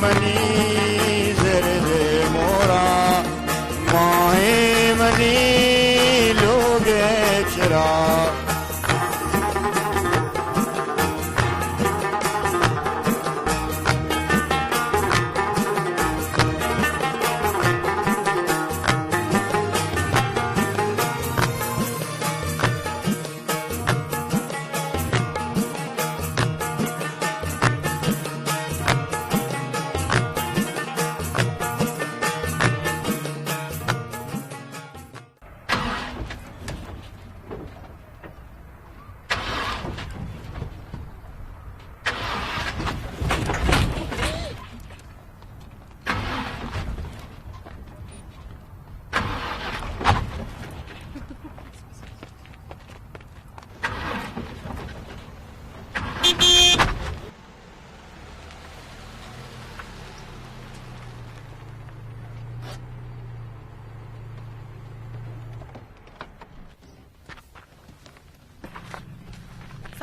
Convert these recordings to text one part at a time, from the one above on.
منی زرد مورا، ماہیں منی لوگ چرا۔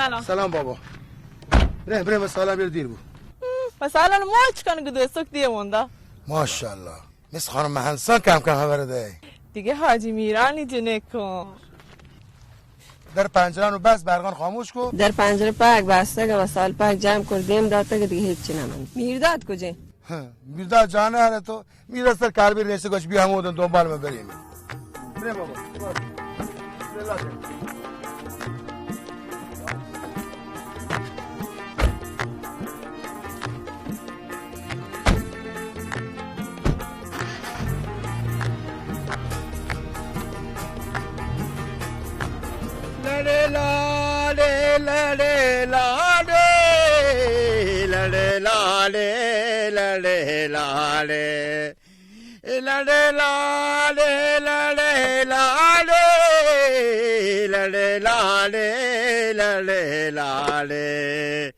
سلام. سلام بابا. بره، بره، مسالا بیر دیر بو. مسالا ماچ کن گدو سک دیه موندا. ماشاءالله. مس خانم مهنسان کم کم خبر ده. دیگه حاجی میرانی جنکو. در پنجران و بس برقان خاموش کو. در پنجره پاک بستگ و سال پاک جمع کردیم داتگ دیگه هیچی نمند. میرداد کجه؟ ها، میرداد جانه هره تو. میرا سر کار بیر نیست، گوش بیا ہمودن دنبال من بریم. بریم بابا. بسم اللہ. لڑے لاڑے، لڑے لاڑے، لڑے لاڑے، لڑے لاڑے. لڑے لاڑے، لڑے لاڑے، لڑے لاڑے، لڑے لاڑے.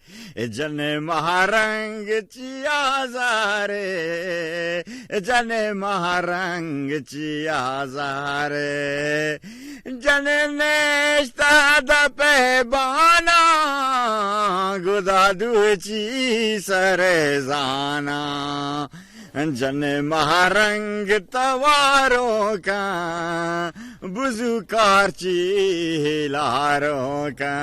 جن مہرنگ چیا زارے، جن مہرنگ چیا زارے. جن نشتہ دپے بانا، گدا دوچی سر زانا. جن مہرنگ تواروں کا، بزو کارچی ہلاروں کا.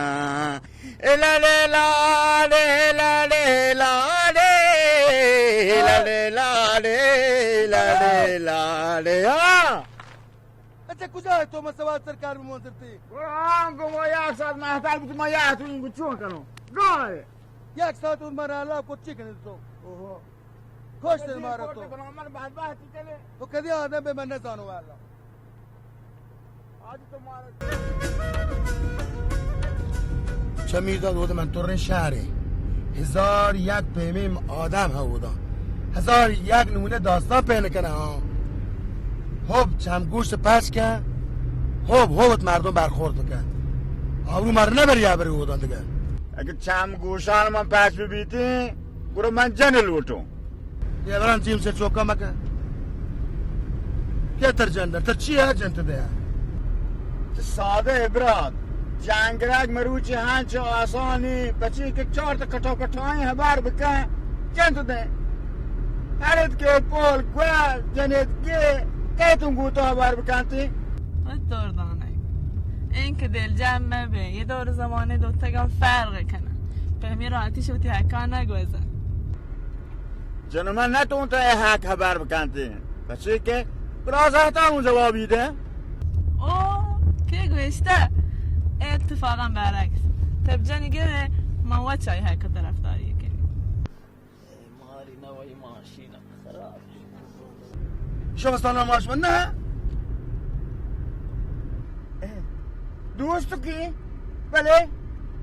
اے لڑے لاڑے، لڑے لاڑے، لڑے لاڑے، لڑے لاڑے. ہاں. اچھا، کجا ئے تو؟ من سواد سرکار بہ منظر تی. گڑا ہاں، گو ما یک ساعت محتاج بوت، ما یک تو این گو چون کنو. گائے. یک ساعت اون مرا لا کو چی کنی تو؟ اوہو. کشت مارا تو. من بعد بحث کنه. تو کدی آدم بے، من نزانو واللہ. آج تو مارا. چمی دا دود من ترین شہرے. ہزار یک پیمیں آدم ہا اودا. ہزار یک نمونے داستان پین کنه ہاں. ہوب چم گوشت پچ کن. ہوب ہوبت مردم برخورد بکن. آبرو مر نبری آبری اودا دیگه. اگه چم گوشان من پچ ببیتیں، گڑا من جن لوٹوں. یہ بران تیم سے چوکا مکن. کیا تر جن در؟ تر چی ہے جن تو دیا؟ تو سادہ ہے برات. جنگرگ مروچی ہنچ آسانی، پچی کہ چار تا کٹا پٹائیں ہبار بکن، جن تو دیں. ہرد کے پول گوا، جنید کے، کہتوں گوتا ہبار بکنتی. دور دانه. این که دل جمع مبه، یه دور زمانه دوتگم فرق کنه. په همی راحتی شوتی حقا نگوزه. جن من نتونت اے حق ہبر بکنتی. پچی کہ برازاتا اون جوابی ده. او، که گوشته؟ اتفاقا برعکس. تب جنی گره، من وچای حق طرفداری کنی. ماری نوی ماشین خراب. شما سلام ماش من نه؟ دوست کی؟ بله.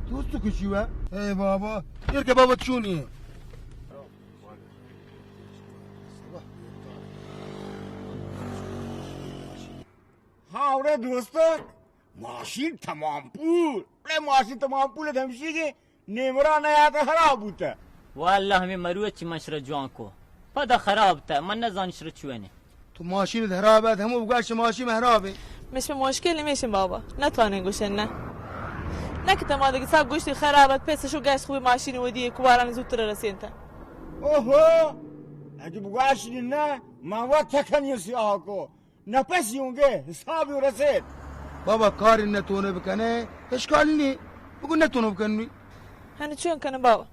دوست کی چی و؟ اے بابا، ایر که بابا چونی؟ ہاں، اڑے دوستک، ماشین تمام پول. اڑے ماشین تمام پول، ہمشی کہ نیمرا نیات، خراب بوتا. واللہ ہمیں مروچی من شرا جوان کو. پدا خراب تا، من نزانی شرا چوئنے. تو ماشین خراب ہے، ہمو بگوش ماشین خراب ہے. مش مشکل نمیشن بابا، نتوانین گوشن نه. نه که تما دیگه صاحب گوشتی خراب ات، پیسه شو گشت خوبی ماشین ودی، کواران زودتر رسینتا. اوہو! اگہ بگوشی نہ، من وت تکنی سیاہ کو، نپسی اونگے حسابی رسید. بابا، کاری نتونے بکنے، اشکالی نی، بگو نتونے بکنی. ہنو چون کنم بابا؟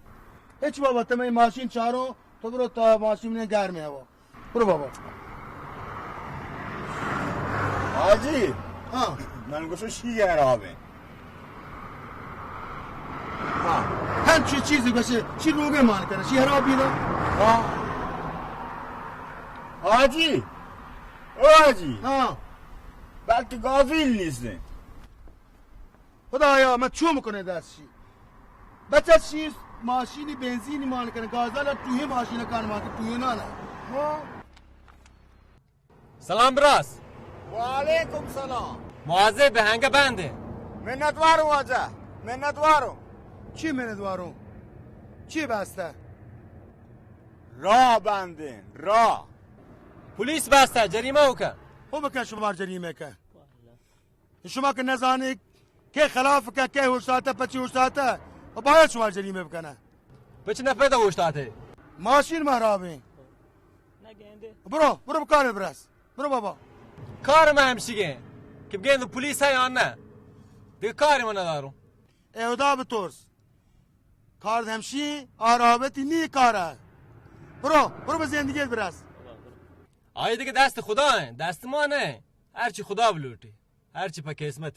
ہچ بابا، تمہیں ماشین چاروں، تو برو تا ماشین نے گھر میں ہوا. برو بابا. حاجی. ہاں. من گوشو شی حرابیں. ہاں. ہم چی چیزی گوشے، چی روگے مان کرے، شی حراب بیدا. ہاں. حاجی. او حاجی. ہاں. بلکہ گازوئیل نیستیں. خدایا، من چون بکنیں دست شی؟ بچت شی ماشینی بنزینی مان کنه، گازال ٹوہی ماشین کان مان که ٹوہی نه نه. ہاں. سلام براس. وعلیکم سلام. مواظب به، هنگه بنده. منتوارم واجه، منتوارم. چی منتوارم؟ چی بسته؟ راه بندین، راه. پلیس بسته، جریمه وکن. خو بکن شما جریمه کن. شما که نزانید که خلاف که، که اوشتاته، پچی اوشتاته، و باید شما جریمه بکنه. پچ نفر ده اوشتاته؟ ماشین ما خرابه. برو، برو بکار برس. برو بابا. کار ما همشیگه که بگن پلیس ها یا نه. دیگه کاری ما ندارم. اهدا بترس. کار همشی آرابتی نی کاره. برو، برو به زندگی برس. آئی دیگه دست خدا هن، دست ما نه. هرچی خدا بلوٹی، هرچی په قسمت.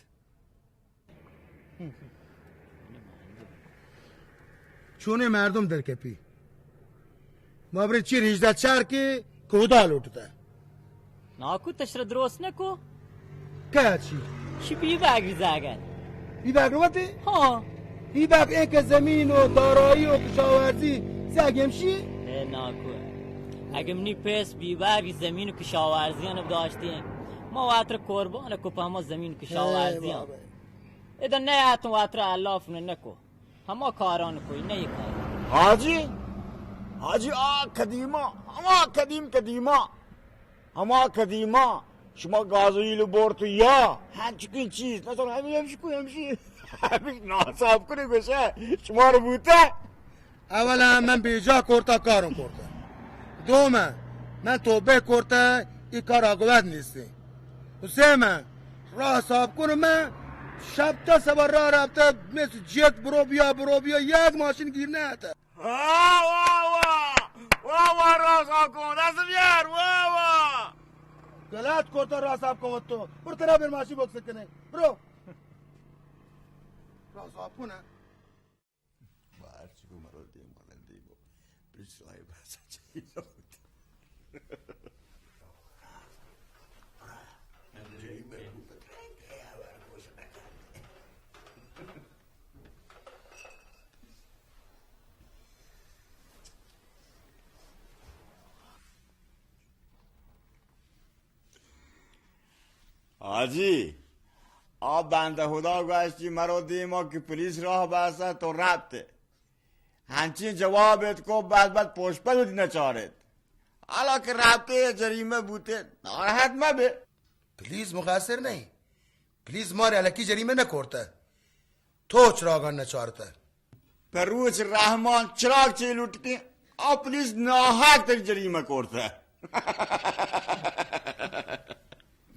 چونیں مردم درکپی. ما برے چی ریژدہ چار کے کہ خدا لوٹتا. ناکو تشر درست نکو. کیا چی؟ شی بی بگ زاگت. بی بگ روتے؟ ہاں. بی بگ ایک زمین و دارایی و کشاورزی زاگ ہمشی؟ اے ناکو. اگه منی پیس بی بگ زمین و کشاورزی انو داشتیں، ما واتر قربان کو په ما زمین کشاورزی. اے بابا. ادا نه اتون واتر الاف نه نکو. ہما کاران کوئی نہ کار. حاجی، حاجی، آ قدیما، ہما قدیم قدیما، ہما قدیما، شما گازوئیل بورت یا ہنچکین چیز، مثلا ہمی، ہمشی کوئی ہمشی، ہمی ناساب کنی گوشے، شما رو بوتا. اولا من بیجا کرتا، کارم کرتا. دوما من توبه کرتا، ای کار آگوت نیستی. و سیما راه صاف کنم، من شب تا سبا راه رفته، مثل جت برو بیا، برو بیا، یک ماشین گیر نه آتا. واہ، واہ، واہ. واہ، واہ، راه صاف کن، دست بیار، واہ، واہ. غلط کرتا، راه صاف کن تو. برو ترا بر ماشین بکس کنه. برو. راه صاف کنه. باہر چکو مرو دیما نہ دیما. پلیس راہی بس چی نہ ہوتا. حاجی، آ بندہ خدا گوشتی مرو دیما کہ پلیس راہ بسا تو رپتے. ہنچین جواب ات کو بعد بعد پوشپل وتی نچارت. حالا کہ رپتے جریمہ بوتے، ناراحت مبے. پلیس مقصر نہیں. پلیس مارے الکی جریمہ نہ کرتا. تو چراغان نچارتہ. پہ روچ رحمان چراغ چے لٹکیں، آ پلیس ناحق تری جریمہ کرتہ.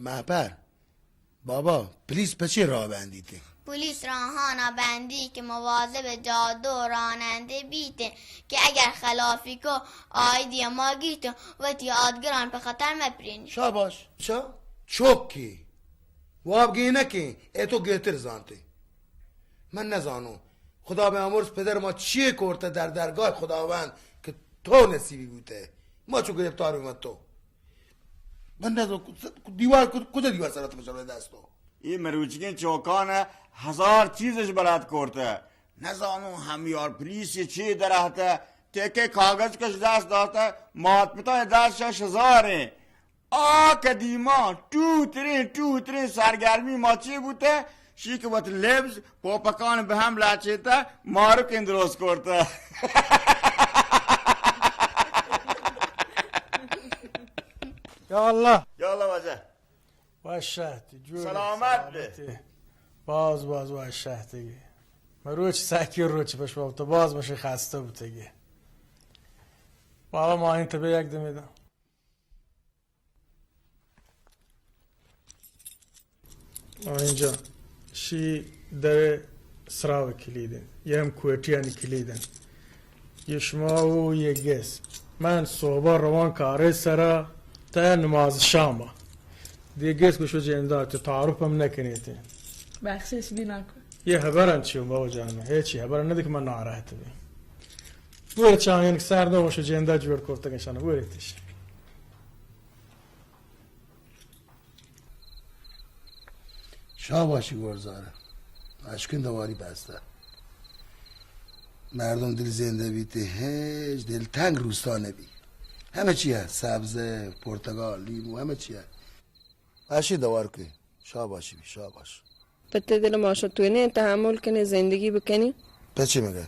مہپر، بابا، پلیس پہ چے راہ بندیتے؟ پلیس راہانا بندی کہ مواظب جادو و رانندے بیتے کہ اگر خلافی کو آئی دیا ما گیتو وتی آدگران پہ خطر مپرینی. شاباش. چا؟ چوکی. واب گینکیں، اے تو گہتر زانتے. من نزانوں. خدا بیامرز پدر ما چیے کرتہ در درگاہ خداوند کہ تو نصیبی بوتہ. ما چو گرفتار بوتو. من نزانوں دیوار کج-، کجا دیوار سرا تو بچار دستو. اے مروچگیں چوکان ہزار چیزش بلد کرتہ. نزانوں ہمیار پلیس چے درہتہ، تکہ کاغذ کش دست داتہ، مات پتا دست شش ہزاریں. آ قدیما ٹوہ ترین، ٹوہ ترین سرگرمی ما چے بوتہ؟ شی کہ وت لبز پوپکان بہ ہم لچیتہ، مارکین درست کرتہ. یا اللہ. یا اللہ واجہ. وشاتی، جوڑ سلامت بے. سلامتی. باز، باز وشاتگی. مروچ ساکی روچ پشما تو باز بشی خسته بوتگی. بابا، ماہین تبے یک دمے داں. ماہین جان، شی در سراو کلید انت، یہ ہم کوئٹیانی کلید انت. یہ شما و یہ گیس. من صحبا روان کارے سرا تا نماز شاما. دیگه گیس گوشو جندا تو تعارف هم نکنیت. بخشش بی ناکو. یہ حبر انت چیو بابا جان، هیچی حبر نده که من ناراحت بی. بوی چاهین سر دو گوشو جندا جوڑ کرتگن شانه بوی تیش. شاباشی گلزار، اشکن دواری بسته. مردم دل زنده بیت، هیچ دل تنگ روستا نبی. همه چی هست، سبزه، پرتقال، لیمو، همه چی هست. اشی دوار که، شاباشی بی، شاباش. پہ تئی دل ماشا تو نہ تحمل کنی، زندگی بکنی؟ پہ چی مگہ؟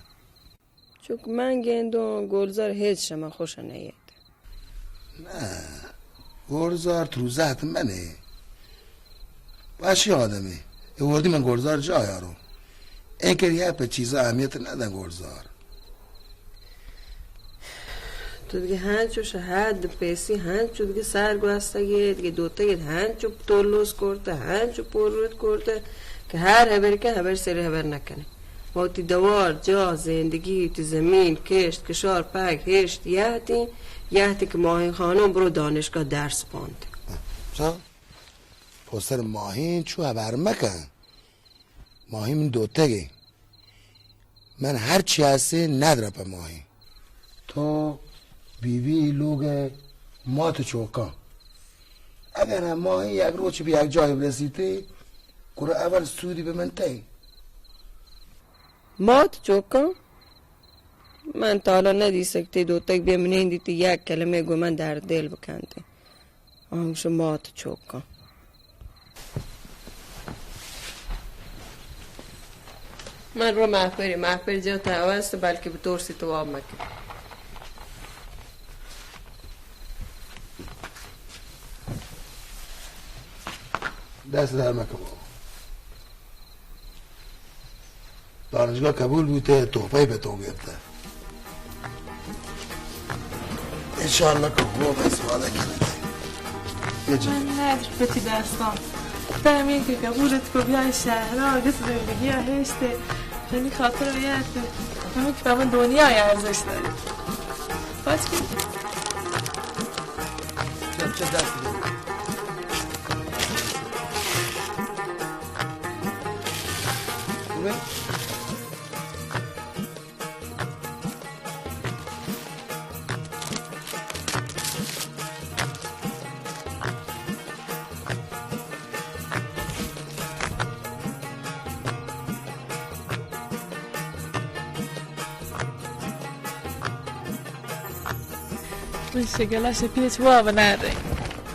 چونکہ من گندوں گلزار ہچ شما خوش نہ ایت. نہ، گلزار تروزہت منی. وشی آدمی. اے وردی من گلزار جا یاروں. اینکہ یہ پہ چیزا اہمیت نہ دن گلزار. تو دگہ ہنچو شہ حد پیسی ہنچو دگہ سر گوستگی، دگہ دوتگی ہنچو تولوس کرتہ، ہنچو پرت کرتہ کہ ہر ہبر کہ ہبر سر ہبر نکنہ. ما وتی دوار، جاہ، زندگی، وتی زمین، کشت، کشار، پگ، ہشت، یہتیں، یہتیں کہ ماہین خانم برو دانشگاہ درس پانت. چا؟ پسر ماہین چو ہبر مکن. ماہین من دوتگی. من ہر چی ہستی ندرا پہ ماہین. تو بی بی لوگ مات چوکاں. اگر ہم ماہین یک روچ بی یک جاہی برسیتی، گڑا اول سودی بہ من تئی. مات چوکاں؟ من تا حالا ندیستگ تئی دوتگ بہ من نندیت یک کلمے گوں من درد دل بکنت. آ ہمش مات چوکاں. من رو محفری، محفر جا تا اوست بلکہ بترسی تو واب مکن. دست در مکن بابا. دانشگاہ قبول بوتے، تحفہ پہ تو گرتے. انشاءاللہ کہ ہو بس وعدہ کرتے. یہ جی. من ندر پتی دستان. تا ہمین کہ قبولت کو بیای شہرا، گس زندگی ہشتے. ہمی خاطر یاد. ہمی کہ من دنیا ارزش داری. پس کہ چپ چپ دست دے. خوبه؟ من شگلا شپی چوا بنارے.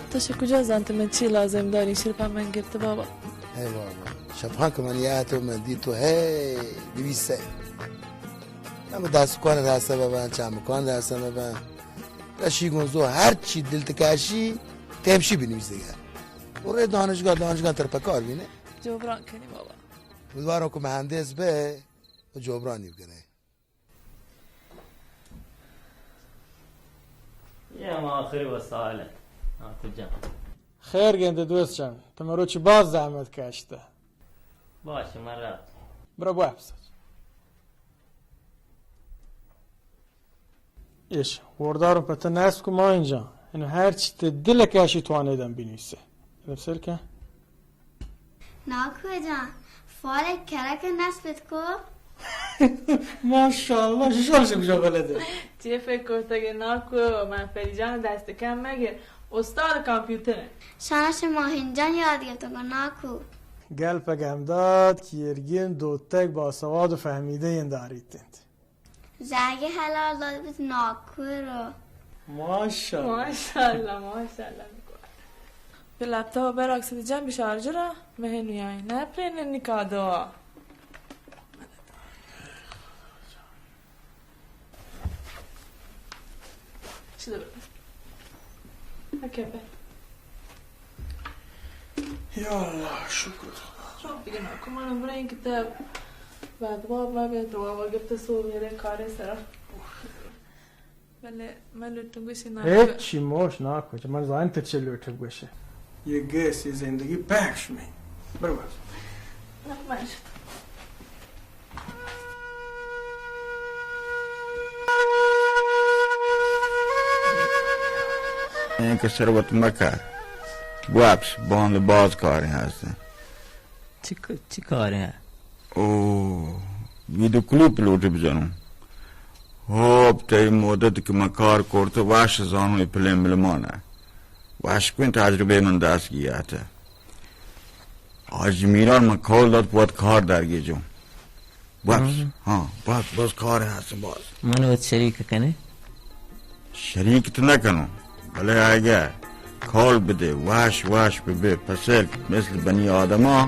تو شہ کجا زانت من چی لازم داری؟ شرپا من گپت بابا. اے بابا، شپا کہ من یات و من دی تو ہے نویسے. ہم دست کن دست ببن، چم کن دست ببن. رشی گون زو ہر چی دل تکاشی، تیمشی بنویس دیگه. برو دانشگاہ، دانشگاہ تر پکار بینه. جبران کنی بابا. امیدوارم که مهندس به و جبرانی بکنه. یہ ہم آخری وسائل انت، عاطف جان. خیر گندے دوست جان، تو مروچی باز زحمت کشتہ. باش، من رفت. برو بو افسر. ایش، وردارم پتہ نصب کو ماہین جان. اینو ہر چی تے دل کشی توانیدم بنویسے. اینو سر کن. ناکو جان، فال کرک نصبت کو؟ ماشاءاللہ، ششار شم جو بلدے. چی فکر کرتگے ناکو، من فریجان دست کم مگیر، استاد کامپیوتر. شانش ماہین جان یاد گرتگو ناکو. گل پہ گم داد کہ ایرگین دوتک باسواد و فہمیدہ این داریت انت. زہگ حلال داد بیت ناکو رو. ماشاءاللہ. ماشاءاللہ، ماشاءاللہ. پہ لپتاپ براکس جان بی شارژر ءَ مہ نویائیں. نہ پرین نکاح دعا. چی دبر؟ اوکے، بے. یا اللہ، شکر. شما بگن، کمان برای اینکہ تا بعد باب ما به دعا و گفت سو میره کار سرا. بلے من لوٹوں گوشی نہ۔ ہچی موش نہ کچھ، من زانت چے لوٹے گوشے۔ یہ گیس، یہ زندگی بخش میں۔ برو بس۔ اینکہ سروت مکہ۔ بوپس، باند باز کاریں ہستیں۔ چی ک-، چی کاریں؟ او، ویڈیو کلیپ لوٹے بزنوں۔ ہوپ تئی مدت کہ من کار کرت، وش زانوں اے پلیں ملمان ء۔ وش کن تجربہ من دست گیات۔ حاجی میران من کال دات پہ وت کار درگیجوں۔ بس، ہاں۔ ہاں، بس، بس کار ہست باز۔ من وت شریک کنے؟ شریک تو نہ کنوں، بلے آئیگا کال بدے، وش وش ببے، پسر مثل بنی آدما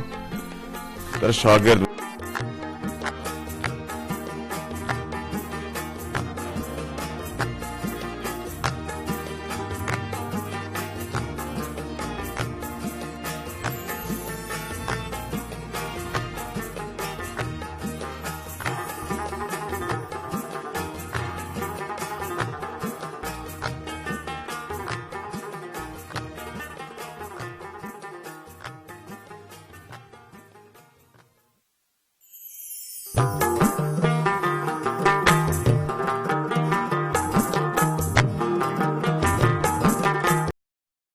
تر شاگرد